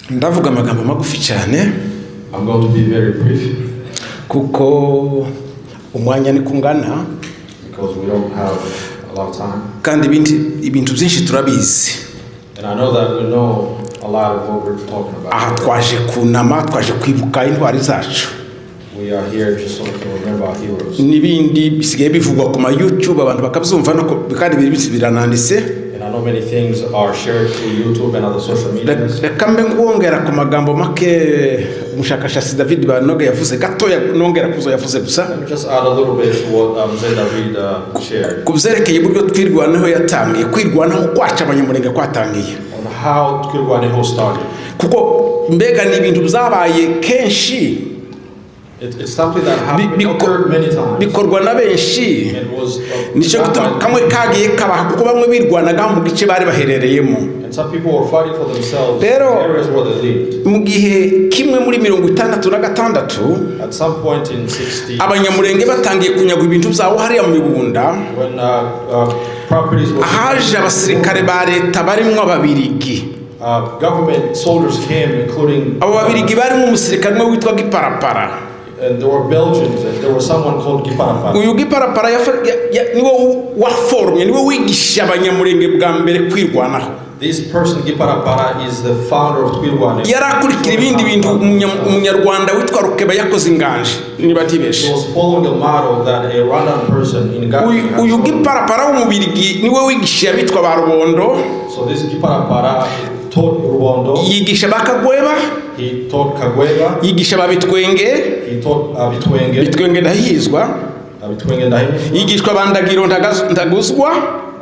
Ndavuga amagambo magufi cyane I'm going to be very brief kuko umwanya ni kungana because we don't have a lot of time. Kandi ibindi ibintu byinshi turabizi. And I know that we know a lot of what we're talking Aha about. Twaje kunama, twaje kwibuka intwari zacu. We are here just so we can remember our heroes. N'ibindi bisigaye bivugwa ku ma YouTube, abantu bakabyumva no ku- kandi biri birananditse. And I know many things are shared through YouTube and other social medias. Reka mbe ngwongera ku magambo make umushakashatsi David Banoge yavuze gatoya, nongera kuzo yavuze gusa. Let me just add a little bit to what Mzee David shared Ku byerekeye uburyo Twirwaneho yatangiye, kwirwanaho kwacu Abanyamurenge kwatangiye. On how Twirwaneho started. Kuko mbega ni ibintu byabaye kenshi. It's something that happened, occurred many times. Bikorwa na benshi. And was Nicyo done gituma kamwe kagiye kabaha kuko bamwe birwanagaho mu gice bari baherereyemo. And some people were fighting for themselves in Rero- areas where they lived. Mu gihe kimwe muri 66, At some point in 60, Abanyamurenge batangiye kunyagwa ibintu byabo hariya mu Mibunda, when properties were haje abasirikare ba leta barimwo Ababirigi. Government soldiers came, including Abo Babirigi barimo umusirikare umwe witwa Giparapara. And there were Belgians, and there was someone called Giparapara. Uyu Giparapara niwe waforumye, niwe wigishije Abanyamurenge bwa mbere kwirwanaho. This person, Giparapara, is the founder of Twirwaneho. Yari akurikira ibindi bintu Umunyarwanda witwa Rukeba yakoze inganje niba ntibeshe. He was following a model that a Rwandan person in Uganda Uyu had uyu shown. Giparapara w'Umubirigi niwe wigishije abitwa ba Rubondo. So this Giparapara taught Rubondo, Yigisha ba Kagweba. He taught Kagweba, Yigisha ba Bitwenge. He taught Bitwenge, Bitwenge Ndahizwa. Bitwenge Ndahimuzwa. Yigishwa ba Ndagiro Ndaguzwa.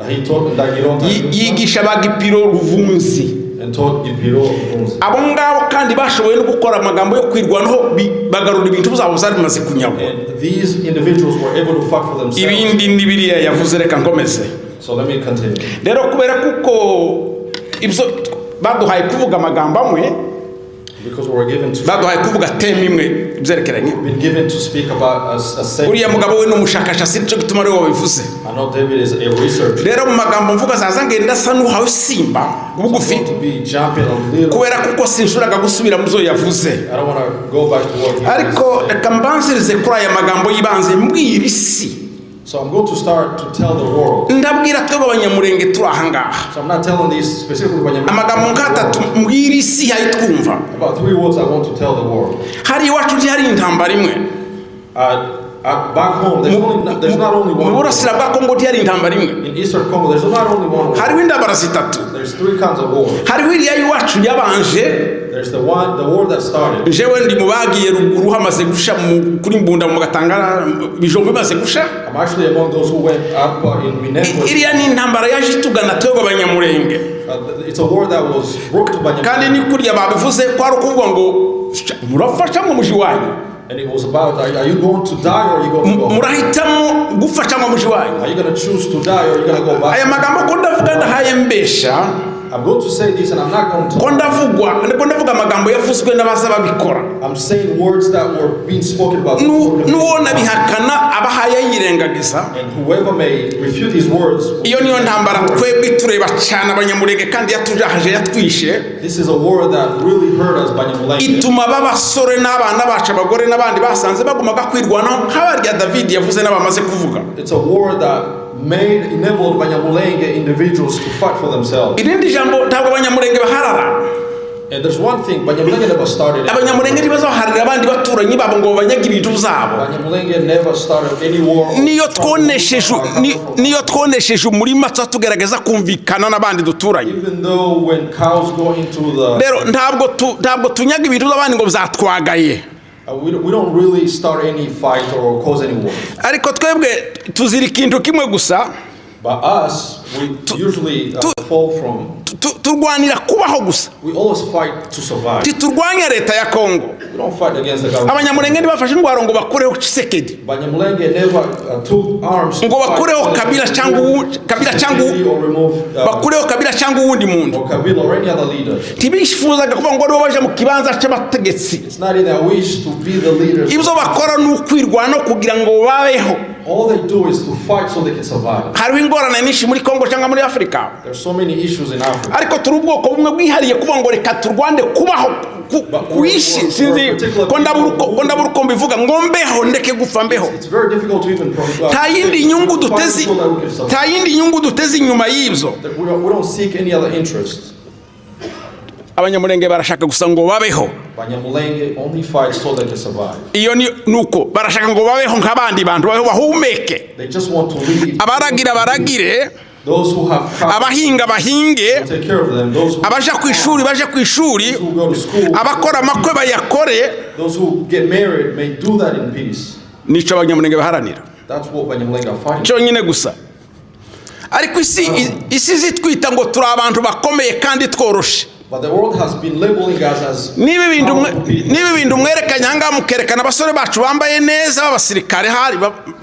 He taught Ndagiro Yigisha ba Gipiro Ruvunzi. And taught Gipiro Ruvunzi. Abo ngabo kandi bashoboye no gukora amagambo yo kwirwanaho, bagarura ibintu byabo byari bimaze kunyagwa. And these individuals were able to fight for themselves. Ibindi ni biriya yavuze, reka nkomeze. So let me continue. Rero kubera kuko ibyo baduhaye kuvuga amagambo amwe, Because we were given to baduhaye kuvuga theme imwe byerekeranye. Been given to speak about a same. Uriya mugabo we ni umushakashatsi, nicyo gituma ariwe wabivuze. I know David is a researcher. Rero mu magambo mvuga zaza ngenda asa n'uhawe simba bugufi I'm going to be jumping a little. kubera kuko sinshobora gusubira mu byo yavuze. I don't want to go back to what he Ariko was saying. Reka mbanzirize kuri aya magambo y'ibanze mbwira isi. So I'm going to start to tell the world. Ndabwira twebwe Abanyamurenge turi aha ngaha. So I'm not telling these specifically when Amagambo nk'atatu mbwira isi yayitwumva. About three words I want to tell the world. Hari iwacu ntihari intambara imwe. Back home, there's not only Mu one war. Burasira bwa Kongo ntihari intambara imwe. In Eastern Congo, there's not only one war. Hariho intambara zitatu. There's three kinds of war. Hariho iriya y'iwacu yabanje. There's the war that started. Jewe ndi mu bagiye ruguru hamaze gusha kuri Mbunda mu Gatanga, Bijombo bimaze gusha. I'm actually among those who went up in Minembwe. Iriya ni intambara yaje itugana twebwe Abanyamurenge. It's a war that was brought to Kandi Banyamulenge. ni kuriya babivuze ko ari ukuvuga ngo murafasha mu muji wanyu. And it was about, are you going to die or are you going to go home? Murahitamo gupfa cyangwa muji wanyu. Are you going to choose to die or are you going to go back? Aya magambo ko ndavuga ndahaye mbesha. I'm going to say this and I'm not going to. Ko ndavugwa ko ndavuga amagambo yavuzwe n'abaza babikora. I'm saying words that were being spoken about. N'uwo nabihakana abahaye yirengagiza. And whoever may refute these words, Iyo niyo ntambara twebwe tureba cyane Abanyamurenge kandi yatujahaje, yatwishe. This is a war that really hurt us, Banyamulenge. Ituma b'abasore n'abana bacu, abagore n'abandi basanze bagumaga kwirwanaho nk'abarya David yavuze n'abamaze kuvuga. It's a war that made enabled Banyamulenge individuals to fight for themselves. Irindi jambo, ntabwo Abanyamurenge baharara. And there's one thing, Banyamulenge never started. Abanyamurenge ntibazaharira abandi baturanyi babo ngo banyage ibintu byabo. Banyamulenge never started any war. Niyo twonesheje umurima tuba tugerageza kumvikana n'abandi duturanye. Even though when cows go into the, Rero ntabwo tunyaga ibintu by'abandi ngo byatwagaye. We don't really start any fight or cause any war. Ariko twebwe tuzira ikintu kimwe gusa. But us, we usually fall from, Turwanira kubaho gusa. We always fight to survive. Titurwanya leta ya Kongo. We don't fight against the government. Abanyamurenge ntibafashe intwaro ngo bakureho Tshisekedi, Banyamulenge never took arms to ngo fight bakureho Kabila cyangwa Kabila cyangwa or remove bakureho Kabila cyangwa uwundi muntu. Or Kabila or any other leader. Ntibifuzaga kuvuga ngo aribo baje mu kibanza cy'abategetsi. It's not in their wish to be the leaders. Ibyo bakora ni ukwirwanaho kugira ngo babeho. All they do is to fight so they can survive. Hariho ingorane nyinshi muri Kongo cyangwa muri Afurika, There are so many issues in Africa. Ariko turi ubwoko bumwe bwihariye kuvuga ngo reka turwane kubaho ku isi. Sinzi ko ndabura uko mbivuga ngo mbeho, ndeke gupfa, mbeho. It's very difficult to even Nta yindi nyungu fight duteze, so that we can survive. nta yindi nyungu duteze inyuma y'ibyo. That we don't seek any other interest. Abanyamurenge barashaka gusa ngo babeho. Banyamulenge only fight so they can survive. Iyo ni nuko barashaka ngo babeho nk'abandi bantu, babeho, bahumeke. They just want to live. Abaragira baragire. Those who have cattle, Abahinga bahinge. take care of them. Those who, Abaja ku ishuri baje ku ishuri. Who go to school, Abakora amakwe bayakore. Those who get married may do that in peace. Nico Abanyamurenge baharanira. That's what Banyamulenge are fighting. Cyonyine gusa. Ariko isi zitwita ngo turi abantu bakomeye kandi tworoshe. But the world has been labeling us as powerful people. Niba ibintu mwerekanye ahangaha, mukerekana abasore bacu bambaye neza b'abasirikare, hari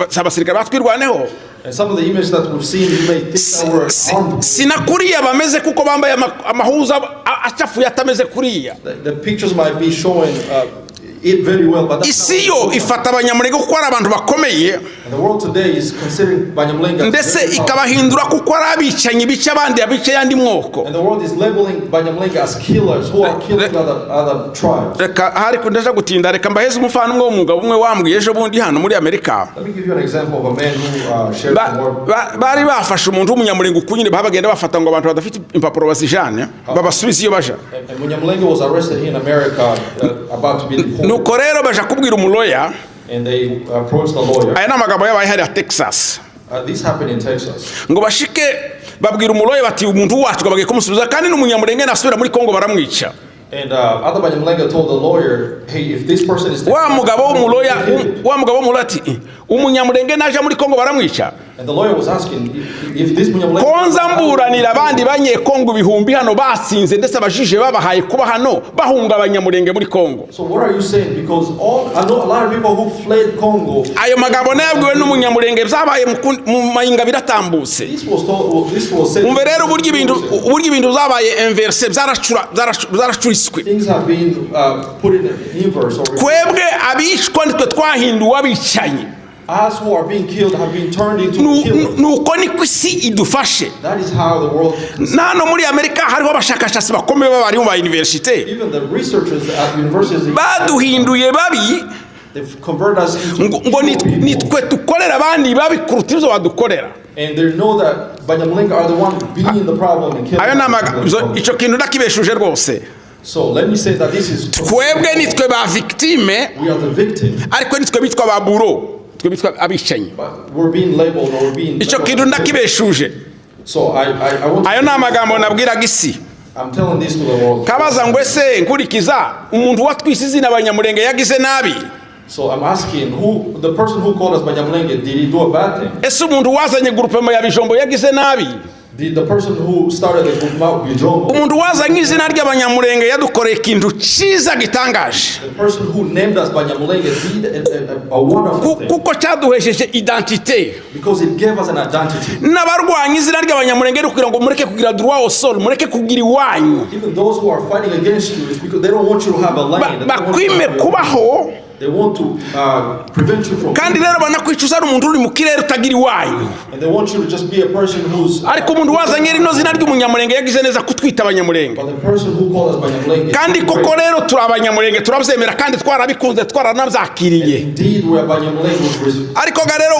si abasirikare batwirwaneho. And some of the images that we've seen, you may think that we're armed. Sinakuriya bameze kuko bambaye amahuza acafuye atameze kuriya. The pictures might be showing it very well, but that's Isi not yo what it looks like. Ifata Abanyamurenge kuko ari abantu bakomeye, And the world today is considering Banyamulenge as ndetse very powerful. Ikabahindura kuko ari abicanyi bica abandi, abica yandi moko. And the world is labeling Banyamulenge as killers who are killing other tribes. Reka ahari ndaja gutinda, reka mbaheze umufano umwe w'umugabo umwe wambwiye ejo bundi hano muri Amerika. Let me give you an example of a man who shared some word. Bari bafashe umuntu w'umunyamurenge uku nyine, bagenda bafata ngo abantu badafite impapuro bazijane, babasubize iyo baja. And Munyamulenge was arrested here in America, about to be deported. Nuko rero baja kubwira umuloya. And they approached the lawyer. Aya ni amagambo yabaye hariya Texas. This happened in Texas. Ngo bashike babwira umuloya bati umuntu wacu bagiye kumusubiza kandi n'umunyamurenge nasubira muri Kongo baramwica. And other Banyamulenge told the lawyer, "Hey, if this person is Wa mugabo w'umuloya, wa mugabo w'umuloya ati: "Umunyamurenge naje muri Kongo baramwica?" And the lawyer was asking, if this Munyamulenge Konza mburanira abandi Banyekongo ibihumbi hano batsinze, ndetse abajije babahaye kuba hano bahunga Abanyamurenge muri Kongo. So what are you saying? Because I know a lot of people who fled Congo. Ayo magambo nayabwiwe n'umunyamurenge, byabaye mu mayinga, biratambutse. This was told. Well, this was said. Umve rero uburyo ibintu byabaye inverse, byaracuriswe. Things have been put in inverse. Or Twebwe abicwa nitwe twahinduwe abicanyi. Us who are being killed have been turned into killers. Nuko niko isi idufashe. That is how the world. Nano muri Amerika hariho abashakashatsi bakomeye b'abarimu ba universite. Even the researchers at universities, Baduhinduye babi. They've converted us into Ngo evil people. Nitwe dukorera abandi babi kuruta ibyo badukorera. And they know that Banyamulenge are the one being the problem and killing Ayo ni other amaga people in Congo. Icyo kintu ndakibeshuje rwose. So let me say that this is Twebwe nitwe ba victime, we are the victim, ariko nitwe bitwa ba bourreau, twe bitwa abicanyi. But we're being labeled or we're being Icyo labeled kintu as ndakibeshuje. So I want to, Ayo ni amagambo nabwiraga isi. I'm telling this to the world. Kabaza ngo ese nkurikiza umuntu watwise izina Abanyamurenge yagize nabi? So I'm asking who the person who called us Banyamulenge, did he do a bad thing? Ese umuntu wazanye groupement ya Bijombo yagize nabi? Did the person who started the group Bijombo, Umuntu wazanye izina ry'Abanyamurenge yadukoreye ikintu cyiza gitangaje, the person who named us Banyamulenge did a wonderful thing kuko cyaduhesheje identité. Because it gave us an identity. N'abarwanya izina ry'Abanyamurenge ni kugira ngo mureke kugira droit au sol, mureke kugira iwanyu. Even those who are fighting against you, it's because they don't want you to have a land. They don't want you to Bakwime have your- kubaho. They want to prevent you from. Kandi rero banakwicuza ari umuntu uri mu kirere utagira iwanyu. And they want you to just be a person who's. Ariko umuntu wazanye rino zina ry'umunyamurenge yagize neza kutwita Abanyamurenge. But the person who called us Banyamulenge. Kandi koko rero turi Abanyamurenge, turabyemera kandi twarabikunze, twaranabyakiriye. Indeed, we are Banyamulenge. Ariko ga rero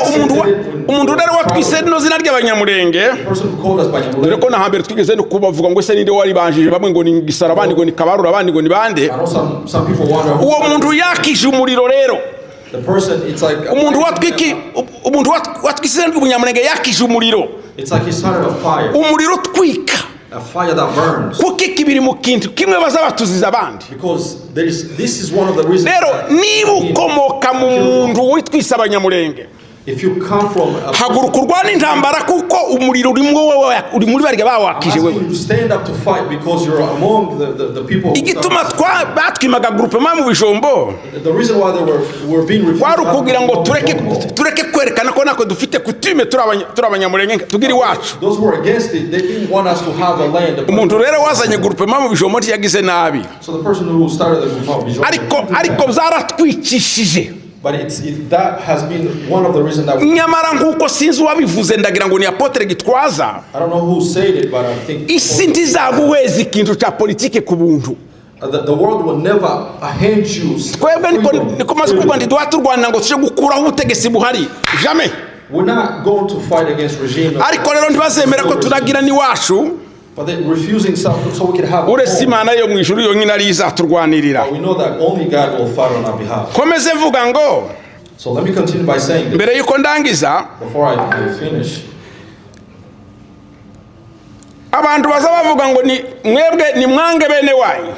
umuntu rero watwise rino zina ry'Abanyamurenge, The person who called us Banyamulenge. Dore ko na hambere twigeze no kubavuga ngo ese ninde waribanjije, bamwe ngo ni Gisara, abandi ngo ni Kabarura, abandi ngo ni bande. I know some people wonder. Uwo muntu yakije umuriro rero. The person, it's like. Umuntu watwise izina ry'umunyamurenge yakije umuriro. It's like he started a fire. Umuriro utwika. A fire that burns. Kuko ikibiri mu kintu kimwe baza batuziza abandi. Because this is one of the reasons. Rero niba ukomoka mu muntu witwise Abanyamurenge, If you come from a haguruka urwana intambara, kuko umuriro urimo wowe, uri muri barya I'm bawakije asking wewe. you to stand up to fight because you're among the people who Igituma batwimaga groupement mu Bijombo, The reason why they were being refused kwari ukugira ngo tureke kwerekana ko natwe dufite coutume, turi Abanyamurenge, tugire iwacu. Those who were against it, they didn't want us to have a land. Umuntu rero wazanye groupement mu Bijombo ntiyagize nabi. So the person who started the group, Ariko byaratwicishije. But that has been one of the reasons that we, Nyamara nk'uko sinzi uwabivuze, ndagira ngo ni apôtre Gitwaza, I don't know who said it, but I think isi ntizaguheza ikintu cya politike ku buntu. The world will never hand you Twebwe niko freedom. niko maze kuvuga, ntiduha turwanira ngo tuje gukuraho ubutegetsi buhari, jamais. We're not going to fight against regime. Ariko rero ntibazemera ko turagira n'iwacu. But they're refusing so we can have a Uretse home. Imana yo mu ijuru yonyine ariyo izaturwanirira. But we know that only God will fight on our behalf. Komeze mvuga ngo So let me continue by saying this mbere y'uko ndangiza, before I finish. Abantu baza bavuga ngo ni mwebwe nimwange bene wanyu.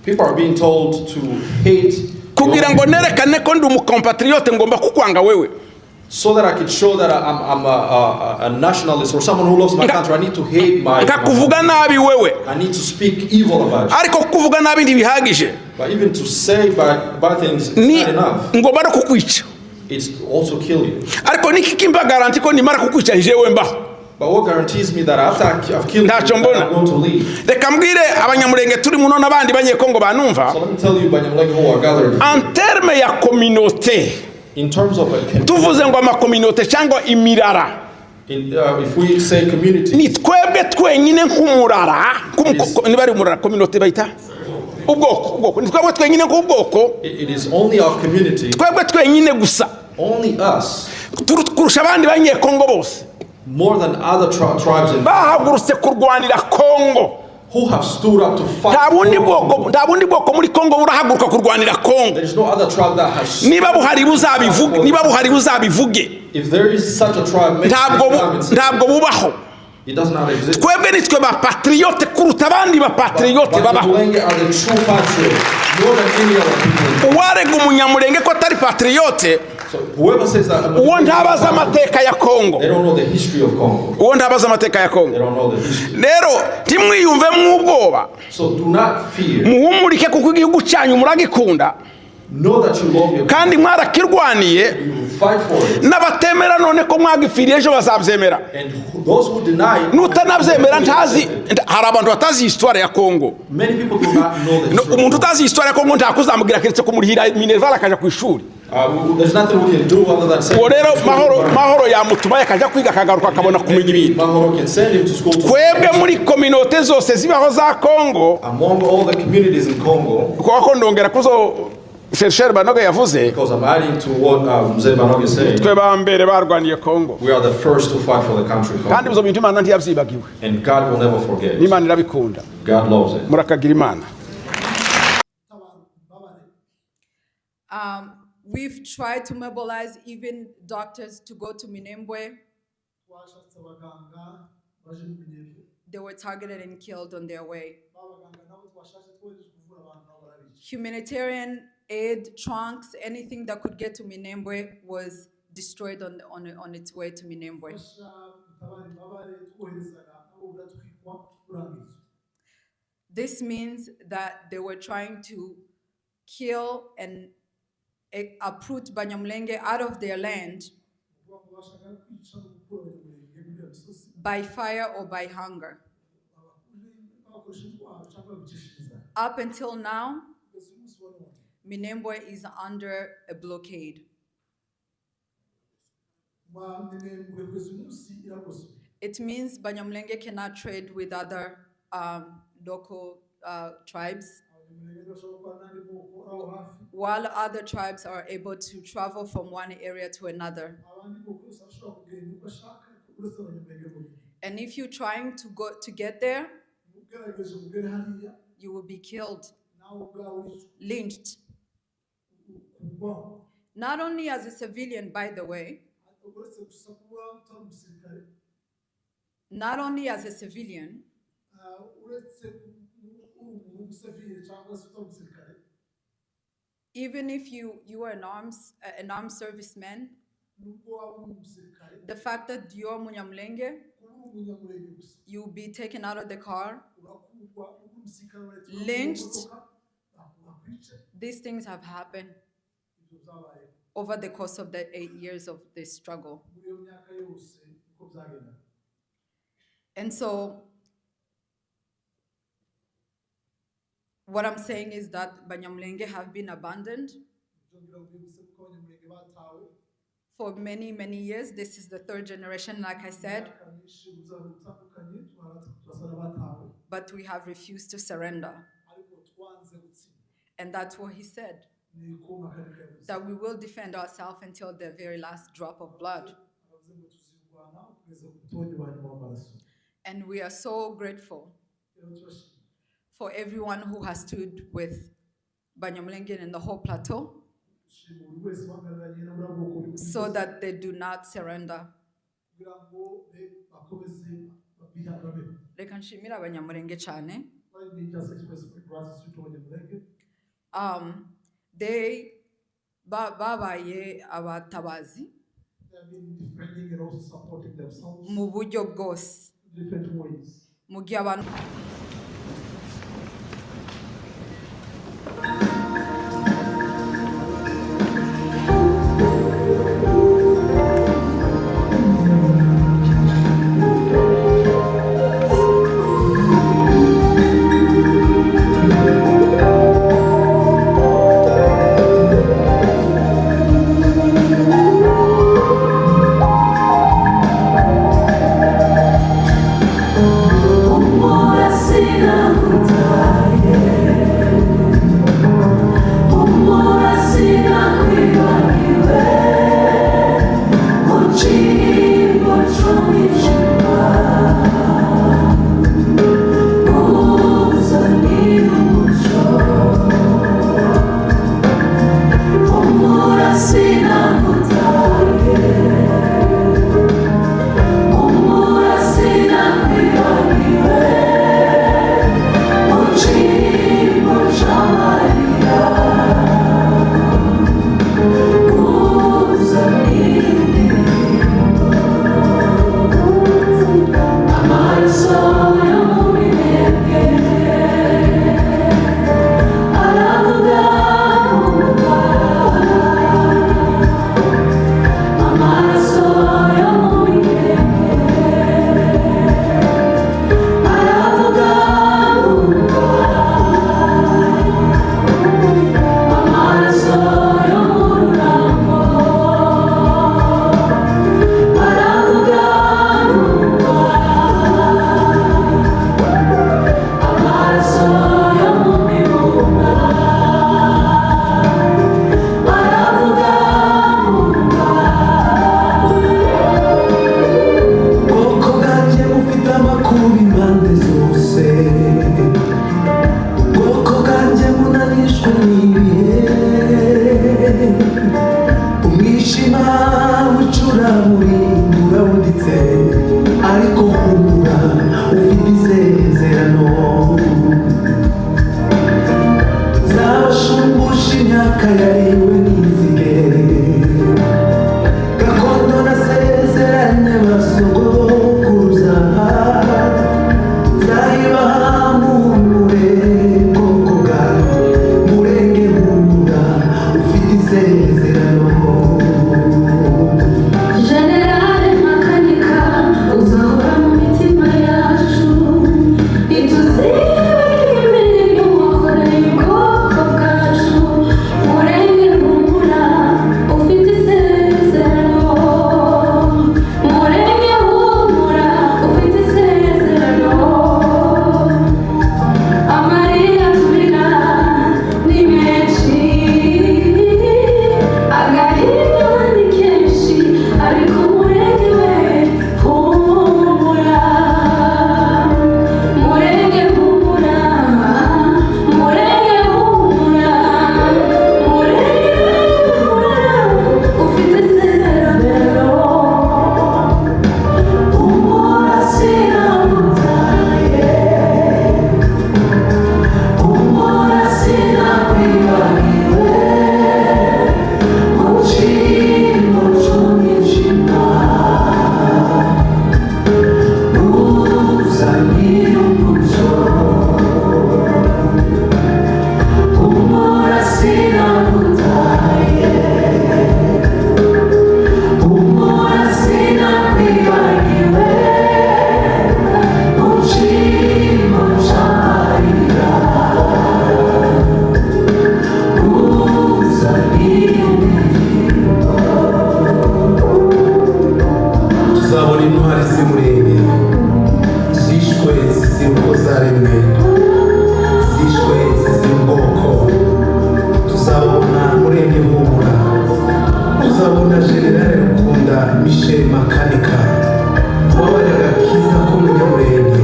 People are being told to hate Kugira ngo nerekane ko ndi umucompatriote, ngomba kukwanga wewe. so that I could show that I'm a nationalist or someone who loves my country. I need to hate my Nkakuvuga nabi wewe. I need to speak evil about you. Ariko kukuvuga nabi ntibihagije. But even to say bad things is Ni not enough. ngomba no kukwica. It's to also kill you. Ariko niki kimpa garantie ko nimara kukwica jewe mbaho? But what guarantees me that after I've killed you, Ntacyo that mbona. I'm going to leave? Reka mbwire Abanyamurenge turi muno n'abandi Banyekongo banumva. So let me tell you, Banyamulenge who are gathered, En terme ya communauté, in terms of a tuvuze ngo amacommunauté cyangwa imirara, if we say community, ni twebwe twenyine nk'umurara, niba ari umurara, communauté bayita ubwoko, ubwoko, ni twebwe twenyine nk'ubwoko, it is only our community, twebwe twenyine gusa, only us, kurusha abandi Banyekongo bose more than other tribes in, bahagurutse kurwanira Kongo. Who have stood up to fight Nta bundi for bwoko, Congo. nta bundi bwoko muri Kongo burahaguruka kurwanira Kongo. There is no other tribe that has. Niba buhari buzabivuge, niba buhari buzabivuge. If there is such a tribe, make Ntabwo come and say, ntabwo bubaho. It does not exist. Twebwe nitwe bapatriote kuruta abandi bapatriote babaho. Banyamulenge are the true patriots, more than any other people. Uwarega Umunyamurenge ko atari patriote, So whoever says that, uwo ntabaza amateka ya Kongo. they don't know the history of Congo. Uwo ntabaza amateka ya Kongo. They don't know the history. Rero ntimwiyumvemo ubwoba. So do not fear. Muhumurike kuko igihugu cyanyu muragikunda Know that you love your country. kandi mwarakirwaniye. You will fight for it. N'abatemera none ko mwagipfiriye, ejo bazabyemera. And those who deny it, N'utanabyemera ntazi, hari abantu batazi histoire ya Kongo. Many people do not know the No, history of umuntu Congo. utazi histoire ya Kongo ntakuzamubwira keretse kumurihira minerval akaja ku ishuri. There's nothing we can do other than say. Uwo rero Mahoro, Mahoro yamutuma akajya kwiga, akagaruka akabona kumenya ibintu. Mahoro can send him to school to Twebwe muri communauté zose zibaho za Kongo, Among all the communities in Congo, kuko ko ndongera kuzo chercheur Banoge yavuze, because I'm adding to what Mzee Banoge said, twe ba mbere barwaniye Kongo. We are the first to fight for the country, Kandi Congo. ibyo bintu Imana ntiyabyibagiwe. And God will never forget. N'Imana irabikunda. God loves it. Murakagira Imana. We've tried to mobilize even doctors to go to Minembwe. Twashatse abaganga baje mu Minembwe. They were targeted and killed on their way. Babaganga nabo twashatse twohereje kuvura abantu nabo barabica. Humanitarian aid, trunks, anything that could get to Minembwe was destroyed on its way to Minembwe. Gufasha gutabara imbabare twoherezaga nabo buratwikwa, burangirizwa. This means that they were trying to kill and uproot Banyamulenge out of their land Ni ukuvuga ngo bashaka kwica no gukura Abanyamurenge muri iyo misozi by fire or by hunger. Bakoresha intwaro cyangwa babicisha inzara. Up until now, Kugeza uyu munsi wa none, Minembwe is under a blockade. Ma Minembwe kugeza uyu munsi iragoswe. It means Banyamulenge cannot trade with other local tribes, Abanyamurenge ntibashobora gukorana n'andi moko ari aho hafi, while other tribes are able to travel from one area to another. Abandi moko yose ashobora kugenda uko ashaka uretse Abanyamurenge bonyine. And if you're trying to go to get there, Ugerageje kugera hariya, you will be killed, nawe ubwawe uricwa, lynched. ukugwaho. Not only as a civilian, by the way, Uretse gusa kuba utari umusirikare, not only as a civilian, ah, uretse uri umuntu w'umusivile cyangwa se utari umusirikare, even if you are an armed serviceman, nubwo waba uri umusirikare, the fact that you're Munyamulenge, kuba uri Umunyamurenge gusa, you'll be taken out of the car. Urakurwa uri umusirikare wa leta Lynched. Modoka bakwice. These things have happened Ibyo byabayeho over the course of the 8 years of this struggle. Muri iyo myaka yose uko byagenda. And so, what I'm saying is that Banyamulenge have been abandoned. Ibyo Ndabwira ngo bibutse kuko Abanyamulenge batawe For many, many years. This is the third generation, like I said, imyaka myinshi mu buzima butandukanye turasa n'abatawe but we have refused to surrender. Ariko twanze gutsinda. And that's what he said, Niko Makanika yavuze. That we will defend ourselves until the very last drop of blood. Aravuze ngo tuzirwana kugeza ku mutonyi wa nyuma w'amaraso. And we are so grateful Rero turashima for everyone who has stood with Banyamulenge in the whole plateau dushima buri wese uhagararanye na buriya bwoko buri ku so misozi that they do not surrender. Kugira ngo be bakomeze bihagarare. Reka nshimire Abanyamulenge cyane. Let me just express my gratitude to Abanyamulenge. They babaye abatabazi They have been defending and also supporting themselves mu buryo bwose in different ways. Mu gihe abantu Bwoko bwanjye bufite amakuba impande zose, bwoko bwanjye bunanishwe n'ibihe, umwijima w'icuraburindi urabuditse, ariko humura ufite isezerano. Zabashumbusha imyaka yariwe n'inzige, gakondo nasezeranye basogokuruza, nzayibaha muhumure bwoko bwawe murenge, humura ufite isezerano. Generale Makanika, uzahora mu mitima yacu, ntituzibagirwe imirimo wakoreye ubwoko bwacu, murenge humura. Michel Makanika, wabaye agakiza k'Umunyamurenge,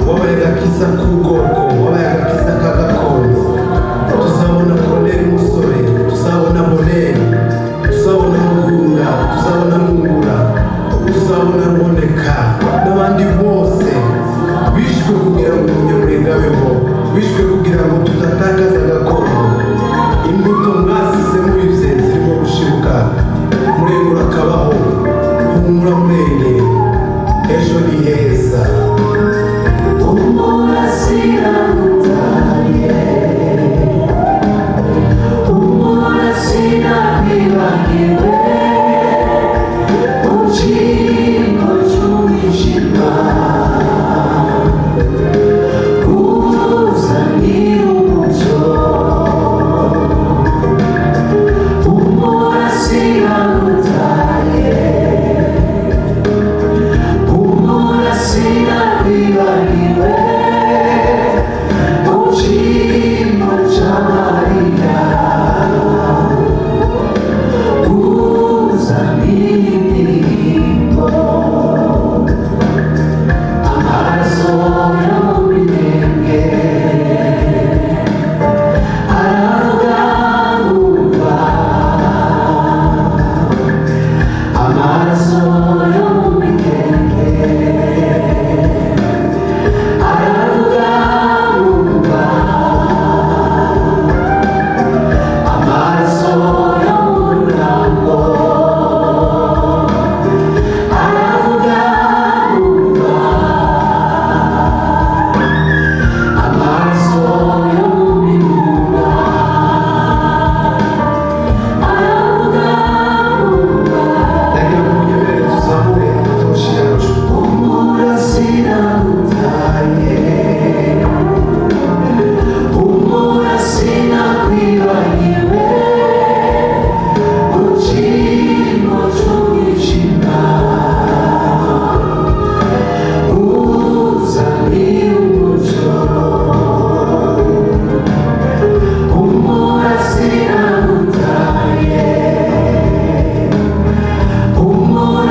wabaye agakiza k'ubwoko, wabaye agakiza ka gakondo. Tuzabona Colonel Musore, tuzabona Boneri, tuzabona Mugunga, tuzabona Mwungura, tuzabona Ruboneka n'abandi bose bishwe kugira ngo Umunyamurenge abeho, bishwe kugira ngo tudatakaza gakondo. Imbuto mwasize mubibye zirimo gushibuka. Murenge urakabaho. Humura Murenge, ejo ni heza. Umurasira utariye, umurasira kwibagiwe.